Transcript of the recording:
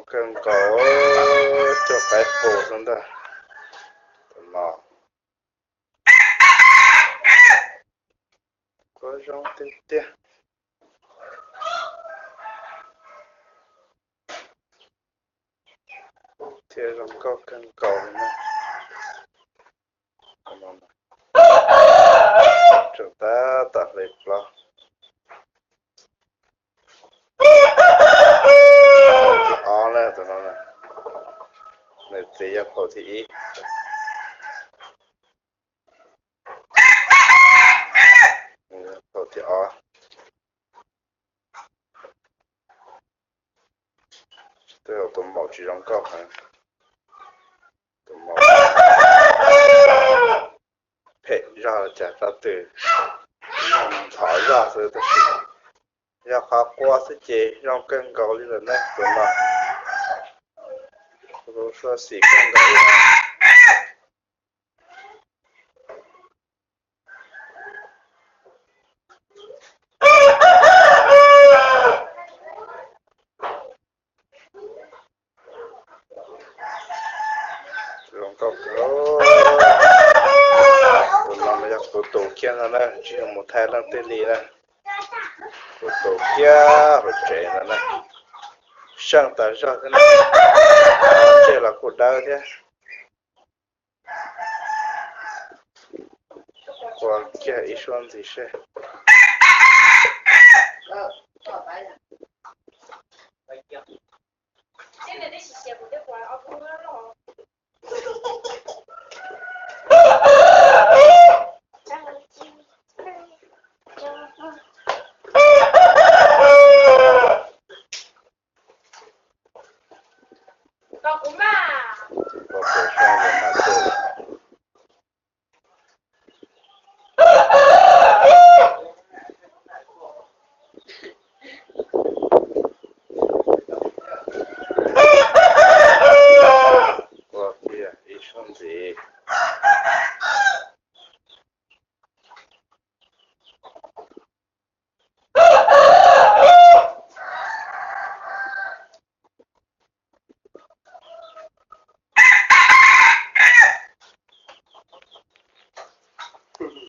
kawg nkaus, cog qaib qus xwb ntag. Tus no kuj zoo tiag tiag thiab zoo nkauj kawg nkaus li na. Tseem tab tom hle plaub. Thib ob na, tus no na, nws txiv yog phau thib ib. Phau thib ob. Tej zaum tus maum tsis zoo nkauj heev. Tus maum phem zog, cas rab twg nthov zog xwb, tab sis yog qhov qua xwb ces zoo kawg nkaus li lawm ne tus no. Kuv sua xim kawg nkaus li. Zoo nkauj kawg. Tus no mas yog kuv tus kiag no na, tsis yog mus thaij leej twg li na. Kuv tus kiag hauv tsev no na. Seej tas zog thiab na. Ntsej los kuj dawb thiab. Qua kiag ib suab ntxiv seb. Pom pem sab mas tus